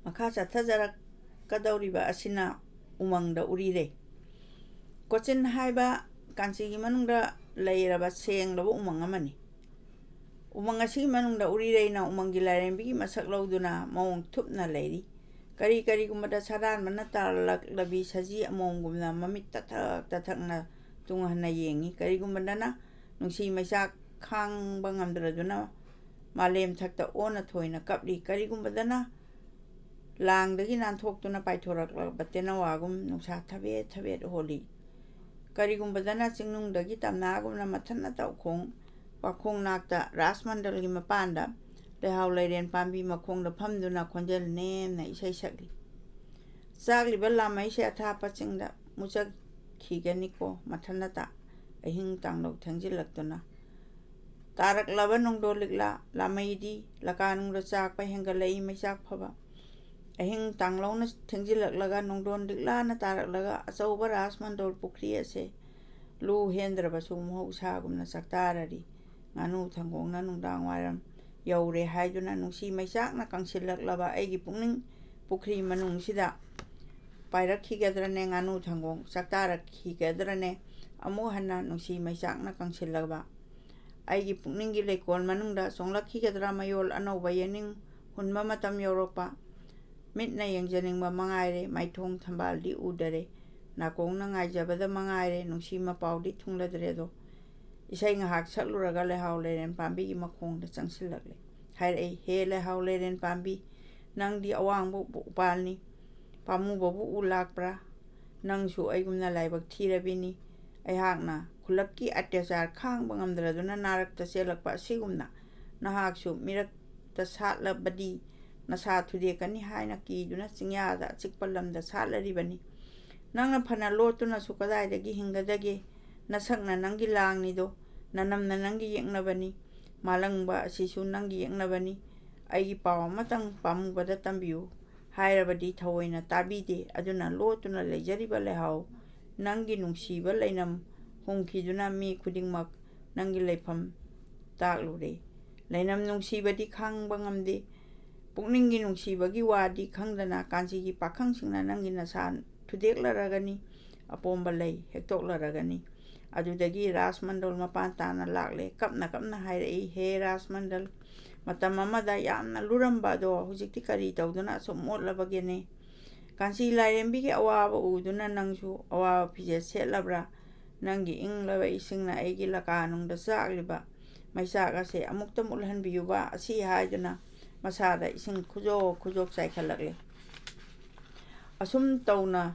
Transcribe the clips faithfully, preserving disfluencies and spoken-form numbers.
ꯃꯈꯥ ꯆꯠꯊꯖꯔꯛꯀꯗꯧꯔꯤꯕ ꯑꯁꯤꯅ ꯎꯃꯪꯗ ꯎꯔꯤꯔꯩ꯫ ꯀꯣꯆꯤꯟ ꯍꯥꯏꯕ ꯀꯥꯟꯆꯤꯒꯤ ꯃꯅꯨꯡꯗ ꯂꯩꯔꯕ ꯁꯦꯡꯂꯕ ꯎꯃꯪ ꯑꯃꯅꯤ꯫ ꯎꯃꯪ ꯑꯁꯤꯒꯤ ꯃꯅꯨꯡꯗ ꯎꯔꯤꯔꯩꯅ ꯎꯃꯪꯒꯤ ꯂꯥꯏꯔꯦꯝꯕꯤꯒꯤ ꯃꯁꯛ ꯂꯧꯗꯨꯅ ꯃꯑꯣꯡ ꯊꯨꯞꯅ ꯂꯩꯔꯤ꯫ ꯀꯔꯤ ꯀꯔꯤꯒꯨꯝꯕꯗ ꯁꯥꯗꯥꯟꯕꯅ ꯇꯥꯜꯂꯛꯂꯕꯤ ꯁꯖꯤ ꯑꯃꯣꯝꯒꯨꯝꯅ ꯃꯃꯤꯠ ꯇꯊꯛ ꯇꯊꯛꯅ ꯇꯨꯡ ꯍꯟꯅ ꯌꯦꯡꯉꯤ꯫ ꯀꯔꯤꯒꯨꯝꯕꯗꯅ ꯅꯨꯡꯁꯤ ꯃꯩꯆꯥꯛ ꯈꯥꯡꯕ ꯉꯝꯗ꯭ꯔꯗꯨꯅ ꯃꯥꯂꯦꯝ ꯊꯛꯇ ꯑꯣꯟꯅ ꯊꯣꯏꯅ ꯀꯞꯂꯤ꯫ ꯀꯔꯤꯒꯨꯝꯕꯗꯅ ꯂꯥꯡꯗꯒꯤ ꯅꯥꯟꯊꯣꯛꯇꯨꯅ ꯄꯥꯏꯊꯣꯔꯛꯂꯕ ꯇꯦꯅꯋꯥꯒꯨꯝ ꯅꯨꯡꯁꯥ ꯊꯕꯦꯠ ꯊꯕꯦꯠ ꯍꯣꯜꯂꯤ꯫ ꯀꯔꯤꯒꯨꯝꯕꯗꯅ ꯆꯤꯡꯅꯨꯡꯗꯒꯤ ꯇꯝꯅꯥꯒꯨꯝꯅ ꯃꯊꯟꯅ ꯇꯧꯈꯣꯡ ꯄꯥꯈꯣꯡ ꯅꯥꯛꯇ ꯔꯥꯖꯃꯟꯗꯜꯒꯤ ꯃꯄꯥꯟꯗ ꯂꯩꯍꯥꯎ ꯂꯩꯔꯦꯟ ꯄꯥꯝꯕꯤ ꯃꯈꯣꯡꯗ ꯐꯝꯗꯨꯅ ꯈꯣꯟꯖꯦꯜ ꯅꯦꯝꯅ ꯏꯁꯩ ꯁꯛꯂꯤ꯫ ꯆꯥꯛꯂꯤꯕ ꯂꯥꯃꯩꯁꯦ ꯑꯊꯥꯞꯄ ꯆꯤꯡꯗ ꯃꯨꯆꯠꯈꯤꯒꯅꯤꯀꯣ ꯃꯊꯟꯅꯇ꯫ ꯑꯍꯤꯡ ꯇꯥꯡꯂꯧ ꯊꯦꯡꯖꯤꯜꯂꯛꯇꯨꯅ ꯇꯥꯔꯛꯂꯕ ꯅꯣꯡꯗꯣꯜ ꯂꯤꯛꯂꯥ ꯂꯥꯃꯩꯗꯤ ꯂꯀꯥꯅꯨꯡꯗ ꯆꯥꯛꯄ ꯍꯦꯟꯒꯠꯂꯛꯏ ꯃꯩꯆꯥꯛ ꯐꯕ꯫ ꯑꯍꯤꯡ ꯇꯥꯡꯂꯧꯅ ꯊꯦꯡꯖꯤꯜꯂꯛꯂꯒ ꯅꯣꯡꯗꯣꯟ ꯂꯤꯛꯂꯥꯅ ꯇꯥꯔꯛꯂꯒ ꯑꯆꯧꯕ ꯔꯥꯖꯃꯟꯗꯣꯜ ꯄꯨꯈ꯭ꯔꯤ ꯑꯁꯦ ꯂꯨ ꯍꯦꯟꯗ꯭ꯔꯕꯁꯨ ꯃꯍꯧꯁꯥꯒꯨꯝꯅ ꯆꯥꯛꯇꯥꯔꯔꯤ꯫ ꯉꯥꯅꯨ ꯊꯪꯒꯣꯡꯅ ꯅꯨꯡꯗꯥꯡ ꯋꯥꯏꯔꯝ ꯌꯧꯔꯦ ꯍꯥꯏꯗꯨꯅ ꯅꯨꯡꯁꯤ ꯃꯩꯆꯥꯛꯅ ꯀꯪꯁꯤꯜꯂꯛꯂꯕ ꯑꯩꯒꯤ ꯄꯨꯛꯅꯤꯡ ꯄꯨꯈ꯭ꯔꯤ ꯃꯅꯨꯡꯁꯤꯗ ꯄꯥꯏꯔꯛꯈꯤꯒꯗ꯭ꯔꯅꯦ? ꯉꯥꯅꯨ ꯊꯪꯒꯣꯡ ꯆꯥꯛꯇꯥꯔꯛꯈꯤꯒꯗ꯭ꯔꯅꯦ? ꯑꯃꯨꯛ ꯍꯟꯅ ꯅꯨꯡꯁꯤ ꯃꯩꯆꯥꯛꯅ ꯀꯪꯁꯤꯜꯂꯕ ꯑꯩꯒꯤ ꯄꯨꯛꯅꯤꯡꯒꯤ ꯂꯩꯀꯣꯜ ꯃꯅꯨꯡꯗ ꯆꯣꯡꯂꯛꯈꯤꯒꯗ꯭ꯔꯥ ꯃꯌꯣꯜ ꯑꯅꯧꯕ ꯌꯦꯅꯤꯡ ꯍꯨꯟꯕ ꯃꯇꯝ ꯌꯧꯔꯛꯄ? ꯃꯤꯠꯅ ꯌꯦꯡꯖꯅꯤꯡꯕ ꯃꯉꯥꯏꯔꯦ, ꯃꯥꯏꯊꯣꯡ ꯊꯝꯕꯥꯜꯗꯤ ꯎꯗꯔꯦ, ꯅꯥꯀꯣꯡꯅ ꯉꯥꯏꯖꯕꯗ ꯃꯉꯥꯏꯔꯦ, ꯅꯨꯡꯁꯤ ꯃꯄꯥꯎꯗꯤ ꯊꯨꯡꯂꯗ꯭ꯔꯦꯗꯣ꯫ ꯏꯁꯩ ꯉꯥꯏꯍꯥꯛ ꯁꯛꯂꯨꯔꯒ ꯂꯩꯍꯥꯎ ꯂꯩꯔꯦꯟ ꯄꯥꯝꯕꯤꯒꯤ ꯃꯈꯣꯡꯗ ꯆꯪꯁꯤꯜꯂꯛꯂꯦ꯫ ꯍꯥꯏꯔꯛꯏ, "ꯍꯦ ꯂꯩꯍꯥꯎ ꯂꯩꯔꯦꯟ ꯄꯥꯝꯕꯤ, ꯅꯪꯗꯤ ꯑꯋꯥꯡꯕ ꯎꯄꯥꯜꯅꯤ, ꯄꯥꯝꯃꯨꯕꯕꯨ ꯎ ꯂꯥꯛꯄ꯭ꯔꯥ? ꯅꯪꯁꯨ ꯑꯩꯒꯨꯝꯅ ꯂꯥꯏꯕꯛ ꯊꯤꯔꯕꯤꯅꯤ꯫ ꯑꯩꯍꯥꯛꯅ ꯈꯨꯜꯂꯛꯀꯤ ꯑꯇ꯭ꯌꯥꯆꯥꯔ ꯈꯥꯡꯕ ꯉꯝꯗ꯭ꯔꯗꯨꯅ ꯅꯥꯔꯛꯇ ꯆꯦꯜꯂꯛꯄ ꯑꯁꯤꯒꯨꯝꯅ ꯅꯍꯥꯛꯁꯨ ꯃꯤꯔꯛꯇ ꯁꯥꯠꯂꯕꯗꯤ ꯅꯁꯥ ꯊꯨꯗꯦꯛꯀꯅꯤ ꯍꯥꯏꯅ ꯀꯤꯗꯨꯅ ꯆꯤꯡꯌꯥꯗ ꯑꯆꯤꯛꯄ ꯂꯝꯗ ꯁꯥꯠꯂꯔꯤꯕꯅꯤ꯫ ꯅꯪꯅ ꯐꯅ ꯂꯣꯠꯇꯨꯅꯁꯨ ꯀꯗꯥꯏꯗꯒꯤ ꯍꯤꯡꯒꯗꯒꯦ? ꯅꯁꯛꯅ ꯅꯪꯒꯤ ꯂꯥꯡꯅꯤꯗꯣ, ꯅꯅꯝꯅ ꯅꯪꯒꯤ ꯌꯦꯛꯅꯕꯅꯤ꯫ ꯃꯥꯂꯪꯕ ꯑꯁꯤꯁꯨ ꯅꯪꯒꯤ ꯌꯦꯛꯅꯕꯅꯤ꯫ ꯑꯩꯒꯤ ꯄꯥꯎ ꯑꯃꯇꯪ ꯄꯥꯝꯃꯨꯕꯗ ꯇꯝꯕꯤꯌꯨ" ꯍꯥꯏꯔꯕꯗꯤ ꯊꯑꯣꯏꯅ ꯇꯥꯕꯤꯗꯦ꯫ ꯑꯗꯨꯅ ꯂꯣꯠꯇꯨꯅ ꯂꯩꯖꯔꯤꯕ ꯂꯩꯍꯥꯎ ꯅꯪꯒꯤ ꯅꯨꯡꯁꯤꯕ ꯂꯩꯅꯝ ꯍꯨꯝꯈꯤꯗꯨꯅ ꯃꯤ ꯈꯨꯗꯤꯡꯃꯛ ꯅꯪꯒꯤ ꯂꯩꯐꯝ ꯇꯥꯛꯂꯨꯔꯦ꯫ ꯂꯩꯅꯝ ꯅꯨꯡꯁꯤꯕꯗꯤ ꯈꯥꯡꯕ ꯉꯝꯗꯦ꯫ ꯄꯨꯛꯅꯤꯡꯒꯤ ꯅꯨꯡꯁꯤꯕꯒꯤ ꯋꯥꯗꯤ ꯈꯪꯗꯅ ꯀꯥꯟꯆꯤꯒꯤ ꯄꯥꯈꯪꯁꯤꯡꯅ ꯅꯪꯒꯤ ꯅꯁꯥ ꯊꯨꯗꯦꯛꯂꯔꯒꯅꯤ, ꯑꯄꯣꯝꯕ ꯂꯩ ꯍꯦꯛꯇꯣꯛꯂꯔꯒꯅꯤ꯫ ꯑꯗꯨꯗꯒꯤ ꯔꯥꯖꯃꯟꯗꯜ ꯃꯄꯥꯟ ꯇꯥꯅ ꯂꯥꯛꯂꯦ꯫ ꯀꯞꯅ ꯀꯞꯅ ꯍꯥꯏꯔꯛꯏ, "ꯍꯦ ꯔꯥꯖꯃꯟꯗꯜ, ꯃꯇꯝ ꯑꯃꯗ ꯌꯥꯝꯅ ꯂꯨꯔꯝꯕ ꯑꯗꯣ ꯍꯧꯖꯤꯛꯇꯤ ꯀꯔꯤ ꯇꯧꯗꯨꯅ ꯑꯁꯨꯝ ꯃꯣꯠꯂꯕꯒꯦꯅꯦ?" ꯀꯥꯟꯆꯤ ꯂꯥꯏꯔꯦꯝꯕꯤꯒꯤ ꯑꯋꯥꯕ ꯎꯗꯨꯅ ꯅꯪꯁꯨ ꯑꯋꯥꯕ ꯐꯤꯖꯦꯠ ꯁꯦꯠꯂꯕ꯭ꯔꯥ? ꯅꯪꯒꯤ ꯏꯪꯂꯕ ꯏꯁꯤꯡꯅ ꯑꯩꯒꯤ ꯂꯀꯥꯅꯨꯡꯗ ꯆꯥꯛꯂꯤꯕ ꯃꯩꯆꯥꯛ ꯑꯁꯦ ꯑꯃꯨꯛꯇ ꯃꯨꯠꯍꯟꯕꯤꯌꯨꯕ ꯑꯁꯤ ꯍꯥꯏꯗꯨꯅ ꯃꯁꯥꯗ ꯏꯁꯤꯡ ꯈꯨꯖꯣꯛ ꯈꯨꯖꯣꯛ ꯆꯥꯏꯈꯠꯂꯛꯂꯦ꯫ ꯑꯁꯨꯝ ꯇꯧꯅ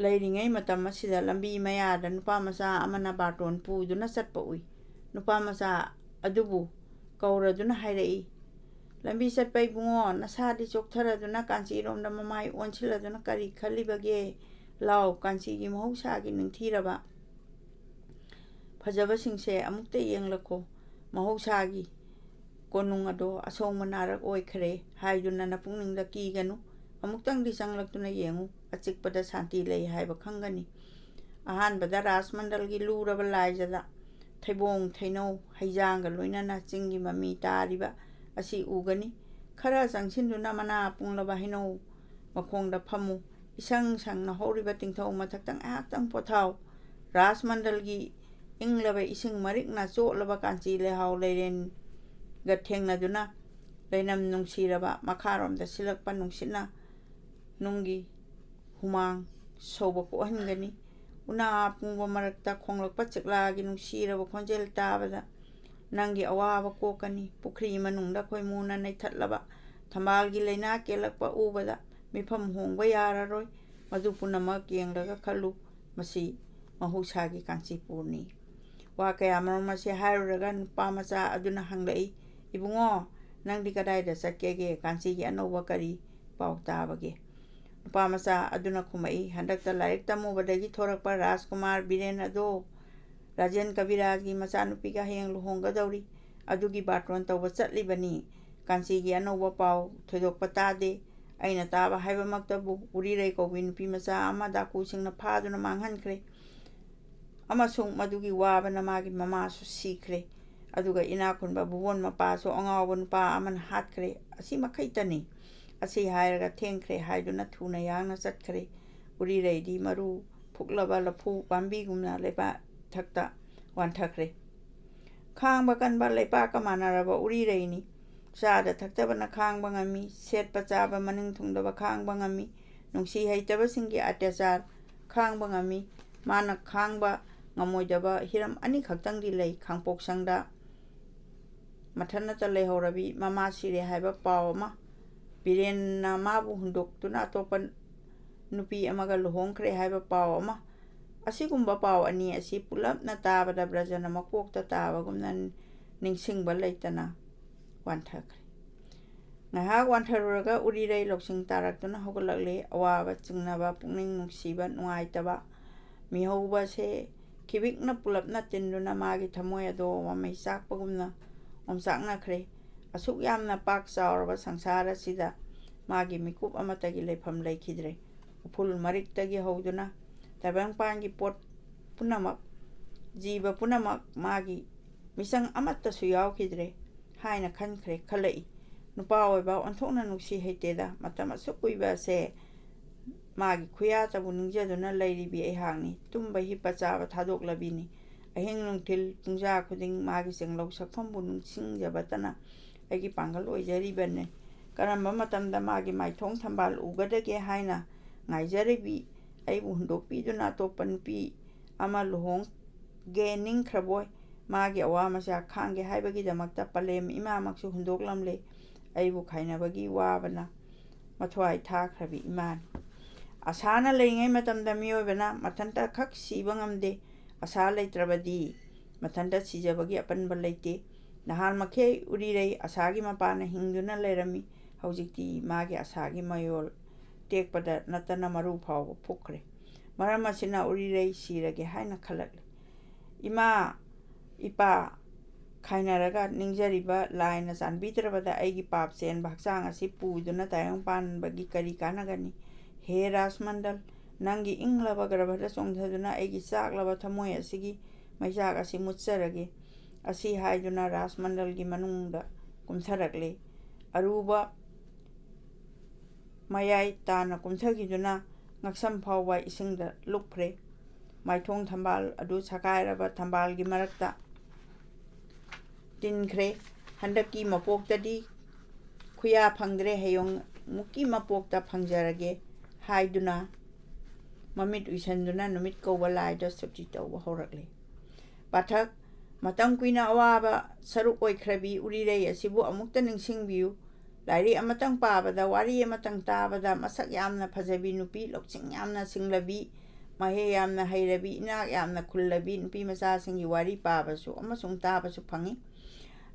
ꯂꯩꯔꯤꯉꯩ ꯃꯇꯝ ꯑꯁꯤꯗ ꯂꯝꯕꯤ ꯃꯌꯥꯗ ꯅꯨꯄꯥ ꯃꯆꯥ ꯑꯃꯅ ꯕꯥꯇꯣꯟ ꯄꯨꯗꯨꯅ ꯆꯠꯄ ꯎꯏ꯫ ꯅꯨꯄꯥ ꯃꯆꯥ ꯑꯗꯨꯕꯨ ꯀꯧꯔꯗꯨꯅ ꯍꯥꯏꯔꯛꯏ, "ꯂꯝꯕꯤ ꯆꯠꯄ ꯏꯕꯨꯡꯉꯣ, ꯅꯁꯥꯗꯤ ꯆꯣꯛꯊꯔꯗꯨꯅ ꯀꯥꯟꯆꯤꯔꯣꯝꯗ ꯃꯃꯥꯏ ꯑꯣꯟꯁꯤꯜꯂꯗꯨꯅ ꯀꯔꯤ ꯈꯜꯂꯤꯕꯒꯦ? ꯂꯥꯎ, ꯀꯥꯟꯆꯤꯒꯤ ꯃꯍꯧꯁꯥꯒꯤ ꯅꯤꯡꯊꯤꯔꯕ ꯐꯖꯕꯁꯤꯡꯁꯦ ꯑꯃꯨꯛꯇ ꯌꯦꯡꯂꯛꯈꯣ꯫ ꯃꯍꯧꯁꯥꯒꯤ ꯀꯣꯅꯨꯡ ꯑꯗꯣ ꯑꯁꯣꯡꯕ ꯅꯥꯔꯛ ꯑꯣꯏꯈ꯭ꯔꯦ ꯍꯥꯏꯗꯨꯅ ꯅꯄꯨꯛꯅꯤꯡꯗ ꯀꯤꯒꯅꯨ꯫ ꯑꯃꯨꯛꯇꯪꯗꯤ ꯆꯪꯂꯛꯇꯨꯅ ꯌꯦꯡꯉꯨ, ꯑꯆꯤꯛꯄꯗ ꯁꯥꯟꯇꯤ ꯂꯩ ꯍꯥꯏꯕ ꯈꯪꯒꯅꯤ꯫ ꯑꯍꯥꯟꯕꯗ ꯔꯥꯖꯃꯟꯗꯜꯒꯤ ꯂꯨꯔꯕ ꯂꯥꯏꯖꯗ ꯊꯩꯕꯣꯡ, ꯊꯩꯅꯧ, ꯍꯩꯖꯥꯡꯒ ꯂꯣꯏꯅꯅ ꯆꯤꯡꯒꯤ ꯃꯃꯤ ꯇꯥꯔꯤꯕ ꯑꯁꯤ ꯎꯒꯅꯤ꯫ ꯈꯔ ꯆꯪꯁꯤꯟꯗꯨꯅ ꯃꯅꯥ ꯄꯨꯡꯂꯕ ꯍꯩꯅꯧ ꯃꯈꯣꯡꯗ ꯐꯝꯃꯨ꯫ ꯏꯁꯪ ꯁꯪꯅ ꯍꯧꯔꯤꯕ ꯇꯤꯡꯊꯧ ꯃꯊꯛꯇ ꯉꯥꯏꯍꯥꯛꯇꯪ ꯄꯣꯊꯥꯎ꯫ ꯔꯥꯖꯃꯟꯗꯜꯒꯤ ꯏꯪꯂꯕ ꯏꯁꯤꯡ ꯃꯔꯤꯛꯅ ꯆꯣꯠꯂꯕ ꯀꯥꯟꯆꯤ ꯂꯩꯍꯥꯎ ꯂꯩꯔꯦꯟꯒ ꯊꯦꯡꯅꯗꯨꯅ ꯂꯩꯅꯝ ꯅꯨꯡꯁꯤꯔꯕ ꯃꯈꯥꯔꯣꯝꯗ ꯁꯤꯜꯂꯛꯄ ꯅꯨꯡꯁꯤꯠꯅ ꯅꯨꯡꯒꯤ ꯍꯨꯃꯥꯡ ꯁꯧꯕ ꯀꯣꯛꯍꯟꯒꯅꯤ꯫ ꯎꯅꯥ ꯑꯄꯨꯡꯕ ꯃꯔꯛꯇ ꯈꯣꯡꯂꯛꯄ ꯆꯦꯛꯂꯥꯒꯤ ꯅꯨꯡꯁꯤꯔꯕ ꯈꯣꯟꯖꯦꯜ ꯇꯥꯕꯗ ꯅꯪꯒꯤ ꯑꯋꯥꯕ ꯀꯣꯛꯀꯅꯤ꯫ ꯄꯨꯈ꯭ꯔꯤ ꯃꯅꯨꯡꯗ ꯈꯣꯏꯃꯨꯅ ꯅꯩꯊꯠꯂꯕ ꯊꯝꯕꯥꯜꯒꯤ ꯂꯩꯅꯥ ꯀꯦꯜꯂꯛꯄ ꯎꯕꯗ ꯃꯤꯐꯝ ꯍꯣꯡꯕ ꯌꯥꯔꯔꯣꯏ꯫ ꯃꯗꯨ ꯄꯨꯝꯅꯃꯛ ꯌꯦꯡꯂꯒ ꯈꯜꯂꯨ, ꯃꯁꯤ ꯃꯍꯧꯁꯥꯒꯤ ꯀꯥꯟꯆꯤꯄꯨꯔꯅꯤ꯫ ꯋꯥ ꯀꯌꯥꯃꯔꯨꯝ ꯑꯁꯤ ꯍꯥꯏꯔꯨꯔꯒ ꯅꯨꯄꯥ ꯃꯆꯥ ꯑꯗꯨꯅ ꯍꯪꯂꯛꯏ, "ꯏꯕꯨꯡꯉꯣ, ꯅꯪꯗꯤ ꯀꯗꯥꯏꯗ ꯆꯠꯀꯦꯒꯦ? ꯀꯥꯟꯆꯤꯒꯤ ꯑꯅꯧꯕ ꯀꯔꯤ ꯄꯥꯎ ꯇꯥꯕꯒꯦ?" ꯅꯨꯄꯥ ꯃꯆꯥ ꯑꯗꯨꯅ ꯈꯨꯝꯃꯛꯏ, "ꯍꯟꯗꯛꯇ ꯂꯥꯏꯔꯤꯛ ꯇꯝꯃꯨꯕꯗꯒꯤ ꯊꯣꯔꯛꯄ ꯔꯥꯖꯀꯨꯃꯥꯔ ꯕꯤꯔꯦꯟ ꯑꯗꯣ ꯔꯥꯖꯦꯟ ꯀꯕꯤꯔꯥꯖꯒꯤ ꯃꯆꯥꯅꯨꯄꯤꯒ ꯍꯌꯦꯡ ꯂꯨꯍꯣꯡꯒꯗꯧꯔꯤ꯫ ꯑꯗꯨꯒꯤ ꯕꯥꯔꯇꯣꯟ ꯇꯧꯕ ꯆꯠꯂꯤꯕꯅꯤ꯫ ꯀꯥꯟꯆꯤꯒꯤ ꯑꯅꯧꯕ ꯄꯥꯎ ꯊꯣꯏꯗꯣꯛꯄ ꯇꯥꯗꯦ꯫ ꯑꯩꯅ ꯇꯥꯕ ꯍꯥꯏꯕꯃꯛꯇꯕꯨ ꯎꯔꯤꯔꯩ ꯀꯧꯕꯤ ꯅꯨꯄꯤ ꯃꯆꯥ ꯑꯃ ꯗꯥꯀꯨꯁꯤꯡꯅ ꯐꯥꯗꯨꯅ ꯃꯥꯡꯍꯟꯈ꯭ꯔꯦ꯫ ꯑꯃꯁꯨꯡ ꯃꯗꯨꯒꯤ ꯋꯥꯕꯅ ꯃꯥꯒꯤ ꯃꯃꯥꯁꯨ ꯁꯤꯈ꯭ꯔꯦ꯫ ꯑꯗꯨꯒ ꯏꯅꯥꯛ ꯈꯨꯟꯕ ꯚꯨꯕꯣꯟ ꯃꯄꯥꯁꯨ ꯑꯉꯥꯎꯕ ꯅꯨꯄꯥ ꯑꯃꯅ ꯍꯥꯠꯈ꯭ꯔꯦ꯫ ꯑꯁꯤ ꯃꯈꯩꯇꯅꯤ꯫ ꯑꯁꯤ ꯍꯥꯏꯔꯒ ꯊꯦꯡꯈ꯭ꯔꯦ ꯍꯥꯏꯗꯨꯅ ꯊꯨꯅ ꯌꯥꯡꯅ ꯆꯠꯈ꯭ꯔꯦ꯫ ꯎꯔꯤꯔꯩꯗꯤ ꯃꯔꯨ ꯐꯨꯛꯂꯕ ꯂꯐꯨ ꯄꯥꯝꯕꯤꯒꯨꯝꯅ ꯂꯩꯕꯥꯛ ꯊꯛꯇ ꯋꯥꯟꯊꯈ꯭ꯔꯦ꯫ ꯈꯥꯡꯕ ꯀꯟꯕ ꯂꯩꯄꯥꯛꯀ ꯃꯥꯟꯅꯔꯕ ꯎꯔꯤꯔꯩꯅꯤ꯫ ꯆꯥꯗ ꯊꯛꯇꯕꯅ ꯈꯥꯡꯕ ꯉꯝꯃꯤ, ꯁꯦꯠꯄ ꯆꯥꯕ ꯃꯅꯤꯡ ꯊꯨꯡꯗꯕ ꯈꯥꯡꯕ ꯉꯝꯃꯤ, ꯅꯨꯡꯁꯤ ꯍꯩꯇꯕꯁꯤꯡꯒꯤ ꯑꯇ꯭ꯌꯥꯆꯥꯔ ꯈꯥꯡꯕ ꯉꯝꯃꯤ꯫ ꯃꯥꯅ ꯈꯥꯡꯕ ꯉꯝꯃꯣꯏꯗꯕ ꯍꯤꯔꯝ ꯑꯅꯤꯈꯛꯇꯪꯗꯤ ꯂꯩ꯫ ꯈꯥꯡꯄꯣꯛꯁꯪꯗ ꯃꯊꯟꯇ ꯂꯩꯍꯧꯔꯕꯤ, ꯃꯃꯥ ꯁꯤꯔꯦ ꯍꯥꯏꯕ ꯄꯥꯎ ꯑꯃ, ꯕꯤꯔꯦꯟꯅ ꯃꯥꯕꯨ ꯍꯨꯟꯗꯣꯛꯇꯨꯅ ꯑꯇꯣꯞꯄ ꯅꯨꯄꯤ ꯑꯃꯒ ꯂꯨꯍꯣꯡꯈ꯭ꯔꯦ ꯍꯥꯏꯕ ꯄꯥꯎ ꯑꯃ, ꯑꯁꯤꯒꯨꯝꯕ ꯄꯥꯎ ꯑꯅꯤ ꯑꯁꯤ ꯄꯨꯂꯞꯅ ꯇꯥꯕꯗ ꯕ꯭ꯔꯖꯅ ꯃꯀꯣꯛꯇ ꯇꯥꯕꯒꯨꯝꯅ ꯅꯤꯡꯁꯤꯡꯕ ꯂꯩꯇꯅ ꯋꯥꯟꯊꯈ꯭ꯔꯦ꯫ ꯉꯥꯏꯍꯥꯛ ꯋꯥꯟꯊꯔꯨꯔꯒ ꯎꯔꯤꯔꯩ ꯂꯧꯁꯤꯡ ꯇꯥꯔꯛꯇꯨꯅ ꯍꯧꯒꯠꯂꯛꯂꯦ꯫ ꯑꯋꯥꯕ ꯆꯤꯡꯅꯕ, ꯄꯨꯛꯅꯤꯡ ꯅꯨꯡꯁꯤꯕ, ꯅꯨꯡꯉꯥꯏꯇꯕ, ꯃꯤꯍꯧꯕꯁꯦ ꯈꯤꯕꯤꯛꯅ ꯄꯨꯂꯞꯅ ꯇꯤꯟꯗꯨꯅ ꯃꯥꯒꯤ ꯊꯃꯣꯏ ꯑꯗꯣ ꯃꯃꯩ ꯆꯥꯛꯄꯒꯨꯝꯅ ꯑꯣꯝꯆꯥꯛꯅꯈ꯭ꯔꯦ꯫ ꯑꯁꯨꯛ ꯌꯥꯝꯅ ꯄꯥꯛ ꯆꯥꯎꯔꯕ ꯁꯪꯁꯥꯔ ꯑꯁꯤꯗ ꯃꯥꯒꯤ ꯃꯤꯀꯨꯞ ꯑꯃꯠꯇꯒꯤ ꯂꯩꯐꯝ ꯂꯩꯈꯤꯗ꯭ꯔꯦ꯫ ꯎꯐꯨꯜ ꯃꯔꯤꯛꯇꯒꯤ ꯍꯧꯗꯨꯅ ꯇꯥꯏꯕꯪꯄꯥꯟꯒꯤ ꯄꯣꯠ ꯄꯨꯝꯅꯃꯛ, ꯖꯤꯕ ꯄꯨꯝꯅꯃꯛ ꯃꯥꯒꯤ ꯃꯤꯆꯪ ꯑꯃꯠꯇꯁꯨ ꯌꯥꯎꯈꯤꯗ꯭ꯔꯦ ꯍꯥꯏꯅ ꯈꯟꯈ꯭ꯔꯦ, ꯈꯜꯂꯛꯏ꯫ ꯅꯨꯄꯥ ꯑꯣꯏꯕ ꯑꯣꯟꯊꯣꯛꯅ ꯅꯨꯡꯁꯤ ꯍꯩꯇꯦꯗ꯫ ꯃꯇꯝ ꯑꯁꯨꯛ ꯀꯨꯏꯕ ꯑꯁꯦ ꯃꯥꯒꯤ ꯈꯨꯌꯥꯇꯕꯨ ꯅꯤꯡꯖꯗꯨꯅ ꯂꯩꯔꯤꯕꯤ ꯑꯩꯍꯥꯛꯅꯤ꯫ ꯇꯨꯝꯕ ꯍꯤꯞꯄ ꯆꯥꯕ ꯊꯥꯗꯣꯛꯂꯕꯤꯅꯤ꯫ ꯑꯍꯤꯡ ꯅꯨꯡꯊꯤꯜ ꯄꯨꯡꯖꯥ ꯈꯨꯗꯤꯡ ꯃꯥꯒꯤ ꯆꯦꯡꯂꯧ ꯁꯛꯐꯝꯕꯨ ꯅꯤꯡꯁꯤꯡꯖꯕꯇꯅ ꯑꯩꯒꯤ ꯄꯥꯡꯒꯜ ꯑꯣꯏꯖꯔꯤꯕꯅꯤ꯫ ꯀꯔꯝꯕ ꯃꯇꯝꯗ ꯃꯥꯒꯤ ꯃꯥꯏꯊꯣꯡ ꯊꯝꯕꯥꯜ ꯎꯒꯗꯒꯦ ꯍꯥꯏꯅ ꯉꯥꯏꯖꯔꯤꯕꯤ ꯑꯩꯕꯨ ꯍꯨꯟꯗꯣꯛꯄꯤꯗꯨꯅ ꯑꯇꯣꯞꯄ ꯅꯨꯄꯤ ꯑꯃ ꯂꯨꯍꯣꯡꯒꯦ ꯅꯤꯡꯈ꯭ꯔꯕꯣꯏ? ꯃꯥꯒꯤ ꯑꯋꯥ ꯃꯆꯥ ꯈꯥꯡꯒꯦ ꯍꯥꯏꯕꯒꯤꯗꯃꯛꯇ ꯄꯂꯦꯝ ꯏꯃꯥꯃꯛꯁꯨ ꯍꯨꯟꯗꯣꯛꯂꯝꯂꯦ꯫ ꯑꯩꯕꯨ ꯈꯥꯏꯅꯕꯒꯤ ꯋꯥꯕꯅ ꯃꯊ꯭ꯋꯥꯏ ꯊꯥꯈ꯭ꯔꯕꯤ ꯏꯃꯥꯅꯤ꯫ ꯑꯁꯥꯅ ꯂꯩꯔꯤꯉꯩ ꯃꯇꯝꯗ ꯃꯤꯑꯣꯏꯕꯅ ꯃꯊꯟꯇ ꯈꯛ ꯁꯤꯕ ꯉꯝꯗꯦ꯫ ꯑꯁꯥ ꯂꯩꯇ꯭ꯔꯕꯗꯤ ꯃꯊꯟꯇ ꯁꯤꯖꯕꯒꯤ ꯑꯄꯟꯕ ꯂꯩꯇꯦ꯫ ꯅꯍꯥꯟꯃꯈꯩ ꯎꯔꯤꯔꯩ ꯑꯁꯥꯒꯤ ꯃꯄꯥꯅ ꯍꯤꯡꯗꯨꯅ ꯂꯩꯔꯝꯃꯤ꯫ ꯍꯧꯖꯤꯛꯇꯤ ꯃꯥꯒꯤ ꯑꯁꯥꯒꯤ ꯃꯌꯣꯜ ꯇꯦꯛꯄꯗ ꯅꯠꯇꯅ ꯃꯔꯨ ꯐꯥꯎꯕ ꯐꯨꯛꯈ꯭ꯔꯦ꯫ ꯃꯔꯝ ꯑꯁꯤꯅ ꯎꯔꯤꯔꯩ ꯁꯤꯔꯒꯦ ꯍꯥꯏꯅ ꯈꯜꯂꯛꯂꯤ꯫ ꯏꯃꯥ, ꯏꯄꯥ ꯈꯥꯏꯅꯔꯒ ꯅꯤꯡꯖꯔꯤꯕ ꯂꯥꯏꯅ ꯆꯥꯟꯕꯤꯗ꯭ꯔꯕꯗ ꯑꯩꯒꯤ ꯄꯥꯞ ꯆꯦꯟꯕ ꯍꯛꯆꯥꯡ ꯑꯁꯤ ꯄꯨꯗꯨꯅ ꯇꯥꯏꯕꯪ ꯄꯥꯟꯕꯒꯤ ꯀꯔꯤ ꯀꯥꯟꯅꯒꯅꯤ? ꯍꯦ ꯔꯥꯖꯃꯟꯗꯜ, ꯅꯪꯒꯤ ꯏꯪꯂꯕ ꯒꯔꯚꯗ ꯆꯣꯡꯊꯗꯨꯅ ꯑꯩꯒꯤ ꯆꯥꯛꯂꯕ ꯊꯃꯣꯏ ꯑꯁꯤꯒꯤ ꯃꯩꯆꯥꯛ ꯑꯁꯤ ꯃꯨꯠꯆꯔꯒꯦ꯫ ꯑꯁꯤ ꯍꯥꯏꯗꯨꯅ ꯔꯥꯖꯃꯟꯗꯜꯒꯤ ꯃꯅꯨꯡꯗ ꯀꯨꯝꯊꯔꯛꯂꯦ꯫ ꯑꯔꯨꯕ ꯃꯌꯥꯏ ꯇꯥꯅ ꯀꯨꯝꯊꯈꯤꯗꯨꯅ ꯉꯛꯁꯝ ꯐꯥꯎꯕ ꯏꯁꯤꯡꯗ ꯂꯨꯞꯈ꯭ꯔꯦ꯫ ꯃꯥꯏꯊꯣꯡ ꯊꯝꯕꯥꯜ ꯑꯗꯨ ꯁꯥꯒꯥꯏꯔꯕ ꯊꯝꯕꯥꯜꯒꯤ ꯃꯔꯛꯇ ꯇꯤꯟꯈ꯭ꯔꯦ꯫ ꯍꯟꯗꯛꯀꯤ ꯃꯄꯣꯛꯇꯗꯤ ꯈꯨꯌꯥ ꯐꯪꯗ꯭ꯔꯦ, ꯍꯌꯦꯡꯃꯨꯛꯀꯤ ꯃꯄꯣꯛꯇ ꯐꯪꯖꯔꯒꯦ ꯍꯥꯏꯗꯨꯅ ꯃꯃꯤꯠ ꯎꯏꯁꯟꯗꯨꯅ ꯅꯨꯃꯤꯠ ꯀꯧꯕ ꯂꯥꯏꯗ ꯁꯨꯇꯤ ꯇꯧꯕ ꯍꯧꯔꯛꯂꯦ꯫ ꯄꯥꯊꯛ, ꯃꯇꯝ ꯀꯨꯏꯅ ꯑꯋꯥꯕ ꯁꯔꯨꯛ ꯑꯣꯏꯈ꯭ꯔꯕꯤ ꯎꯔꯤꯔꯩ ꯑꯁꯤꯕꯨ ꯑꯃꯨꯛꯇ ꯅꯤꯡꯁꯤꯡꯕꯤꯌꯨ꯫ ꯂꯥꯏꯔꯤꯛ ꯑꯃꯇꯪ ꯄꯥꯕꯗ, ꯋꯥꯔꯤ ꯑꯃꯇꯪ ꯇꯥꯕꯗ, ꯃꯁꯛ ꯌꯥꯝꯅ ꯐꯖꯕꯤ ꯅꯨꯄꯤ, ꯂꯧꯁꯤꯡ ꯌꯥꯝꯅ ꯁꯤꯡꯂꯕꯤ, ꯃꯍꯩ ꯌꯥꯝꯅ ꯍꯩꯔꯕꯤ, ꯏꯅꯥꯛ ꯌꯥꯝꯅ ꯈꯨꯜꯂꯕꯤ ꯅꯨꯄꯤ ꯃꯆꯥꯁꯤꯡꯒꯤ ꯋꯥꯔꯤ ꯄꯥꯕꯁꯨ ꯑꯃꯁꯨꯡ ꯇꯥꯕꯁꯨ ꯐꯪꯏ꯫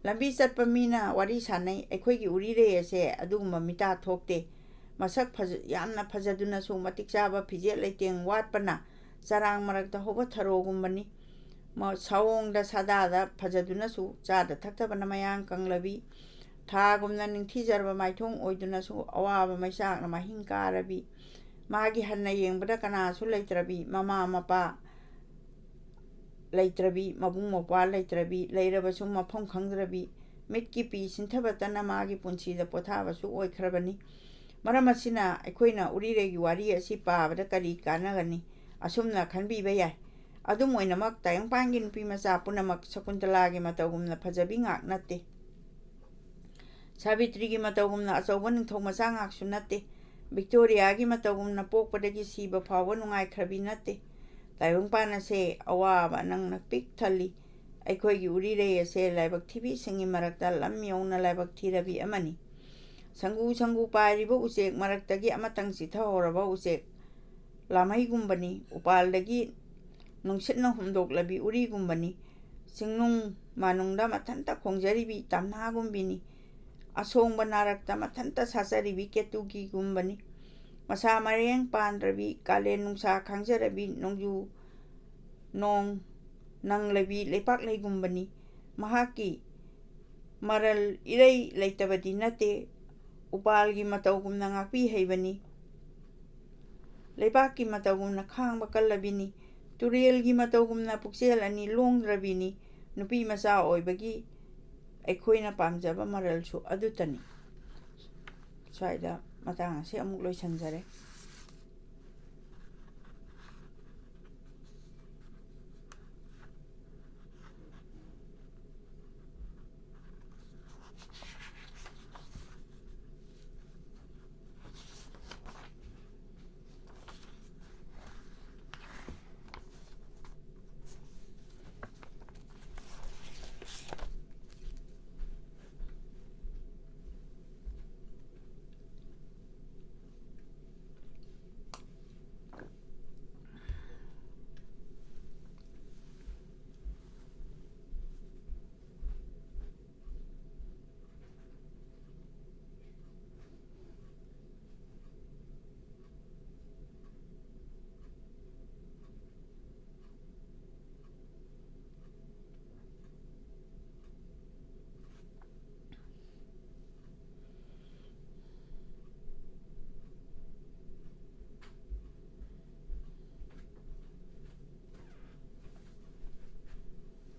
ꯂꯝꯕꯤ ꯆꯠꯄ ꯃꯤꯅ ꯋꯥꯔꯤ ꯁꯥꯟꯅꯩ꯫ ꯑꯩꯈꯣꯏꯒꯤ ꯎꯔꯤꯔꯩ ꯑꯁꯦ ꯑꯗꯨꯒꯨꯝꯕ ꯃꯤꯇꯥ ꯊꯣꯛꯇꯦ꯫ ꯃꯁꯛ ꯐꯖ-, ꯌꯥꯝꯅ ꯐꯖꯗꯨꯅꯁꯨ ꯃꯇꯤꯛ ꯆꯥꯕ ꯐꯤꯖꯦꯠ ꯂꯩꯇꯦꯡ ꯋꯥꯠꯄꯅ ꯆꯔꯥꯡ ꯃꯔꯛꯇ ꯍꯧꯕ ꯊꯔꯣꯒꯨꯝꯕꯅꯤ꯫ ꯃ-, ꯁꯑꯣꯡꯗ ꯁꯥꯗꯥꯗ ꯐꯖꯗꯨꯅꯁꯨ ꯆꯥꯗ ꯊꯛꯇꯕꯅ ꯃꯌꯥꯡ ꯀꯪꯂꯕꯤ, ꯊꯥꯒꯨꯝꯅ ꯅꯤꯡꯊꯤꯖꯔꯕ ꯃꯥꯏꯊꯣꯡ ꯑꯣꯏꯗꯨꯅꯁꯨ ꯑꯋꯥꯕ ꯃꯩꯆꯥꯛꯅ ꯃꯍꯤꯡ ꯀꯥꯔꯕꯤ, ꯃꯥꯒꯤ ꯍꯟꯅ ꯌꯦꯡꯕꯗ ꯀꯅꯥꯁꯨ ꯂꯩꯇ꯭ꯔꯕꯤ, ꯃꯃꯥ ꯃꯄꯥ ꯂꯩꯇ꯭ꯔꯕꯤ, ꯃꯕꯨꯡ ꯃꯧꯄ꯭ꯋꯥ ꯂꯩꯇ꯭ꯔꯕꯤ, ꯂꯩꯔꯕꯁꯨ ꯃꯐꯝ ꯈꯪꯗ꯭ꯔꯕꯤ, ꯃꯤꯠꯀꯤ ꯄꯤ ꯁꯤꯟꯊꯕꯇꯅ ꯃꯥꯒꯤ ꯄꯨꯟꯁꯤꯗ ꯄꯣꯊꯥꯕꯁꯨ ꯑꯣꯏꯈ꯭ꯔꯕꯅꯤ꯫ ꯃꯔꯝ ꯑꯁꯤꯅ ꯑꯩꯈꯣꯏꯅ ꯎꯔꯤꯔꯩꯒꯤ ꯋꯥꯔꯤ ꯑꯁꯤ ꯄꯥꯕꯗ ꯀꯔꯤ ꯀꯥꯟꯅꯒꯅꯤ? ꯑꯁꯨꯝꯅ ꯈꯟꯕꯤꯕ ꯌꯥꯏ꯫ ꯑꯗꯨꯝ ꯑꯣꯏꯅꯃꯛ, ꯇꯥꯏꯕꯪꯄꯥꯟꯒꯤ ꯅꯨꯄꯤ ꯃꯆꯥ ꯄꯨꯝꯅꯃꯛ ꯁꯀꯨꯟꯇꯂꯥꯒꯤ ꯃꯇꯧꯒꯨꯝꯅ ꯐꯖꯕꯤ ꯉꯥꯛ ꯅꯠꯇꯦ꯫ ꯁꯥꯕꯤꯇ꯭ꯔꯤꯒꯤ ꯃꯇꯧꯒꯨꯝꯅ ꯑꯆꯧꯕ ꯅꯤꯡꯊꯧ ꯃꯆꯥ ꯉꯥꯛꯁꯨ ꯅꯠꯇꯦ꯫ ꯚꯤꯛꯇꯣꯔꯤꯌꯥꯒꯤ ꯃꯇꯧꯒꯨꯝꯅ ꯄꯣꯛꯄꯗꯒꯤ ꯁꯤꯕ ꯐꯥꯎꯕ ꯅꯨꯡꯉꯥꯏꯈ꯭ꯔꯕꯤ ꯅꯠꯇꯦ꯫ ꯇꯥꯏꯕꯪꯄꯥꯟ ꯑꯁꯦ ꯑꯋꯥꯕ ꯑꯅꯪꯅ ꯄꯤꯛ ꯊꯜꯂꯤ꯫ ꯑꯩꯈꯣꯏꯒꯤ ꯎꯔꯤꯔꯩ ꯑꯁꯦ ꯂꯥꯏꯕꯛ ꯊꯤꯕꯤꯁꯤꯡꯒꯤ ꯃꯔꯛꯇ ꯂꯝ ꯌꯧꯅ ꯂꯥꯏꯕꯛ ꯊꯤꯔꯕꯤ ꯑꯃꯅꯤ꯫ ꯁꯪꯒꯨ ꯁꯪꯒꯨ ꯄꯥꯏꯔꯤꯕ ꯎꯆꯦꯛ ꯃꯔꯛꯇꯒꯤ ꯑꯃꯇꯪ ꯆꯤꯊꯍꯧꯔꯕ ꯎꯆꯦꯛ ꯂꯥꯃꯩꯒꯨꯝꯕꯅꯤ꯫ ꯎꯄꯥꯜꯗꯒꯤ ꯅꯨꯡꯁꯤꯠꯅ ꯍꯨꯝꯗꯣꯛꯂꯕꯤ ꯎꯔꯤꯒꯨꯝꯕꯅꯤ꯫ ꯆꯤꯡꯅꯨꯡ ꯃꯥꯅꯨꯡꯗ ꯃꯊꯟꯇ ꯈꯣꯡꯖꯔꯤꯕꯤ ꯇꯝꯅꯥꯒꯨꯝꯕꯤꯅꯤ꯫ ꯑꯁꯣꯡꯕ ꯅꯥꯔꯛꯇ ꯃꯊꯟꯇ ꯁꯥꯆꯔꯤꯕꯤ ꯀꯦꯇꯨꯀꯤꯒꯨꯝꯕꯅꯤ꯫ ꯃꯁꯥ ꯃꯔꯦꯡ ꯄꯥꯟꯗ꯭ꯔꯕꯤ, ꯀꯥꯂꯦꯟ ꯅꯨꯡꯁꯥ ꯈꯥꯡꯖꯔꯕꯤ ꯅꯣꯡꯖꯨ ꯅꯣꯡ ꯅꯪꯂꯕꯤ ꯂꯩꯄꯥꯛꯂꯩꯒꯨꯝꯕꯅꯤ꯫ ꯃꯍꯥꯛꯀꯤ ꯃꯔꯜ ꯏꯔꯩ ꯂꯩꯇꯕꯗꯤ ꯅꯠꯇꯦ, ꯎꯄꯥꯜꯒꯤ ꯃꯇꯧꯒꯨꯝꯅ ꯉꯥꯛꯄꯤ ꯍꯩꯕꯅꯤ꯫ ꯂꯩꯕꯥꯛꯀꯤ ꯃꯇꯧꯒꯨꯝꯅ ꯈꯥꯡꯕ ꯀꯜꯂꯕꯤꯅꯤ꯫ ꯇꯨꯔꯦꯜꯒꯤ ꯃꯇꯧꯒꯨꯝꯅ ꯄꯨꯛꯆꯦꯜ ꯑꯅꯤ ꯂꯣꯡꯗ꯭ꯔꯕꯤꯅꯤ꯫ ꯅꯨꯄꯤ ꯃꯆꯥ ꯑꯣꯏꯕꯒꯤ ꯑꯩꯈꯣꯏꯅ ꯄꯥꯝꯖꯕ ꯃꯔꯜꯁꯨ ꯑꯗꯨꯇꯅꯤ꯫ ꯁ꯭ꯋꯥꯏꯗ ꯃꯇꯥꯡ ꯑꯁꯤ ꯑꯃꯨꯛ ꯂꯣꯏꯁꯤꯟꯖꯔꯦ꯫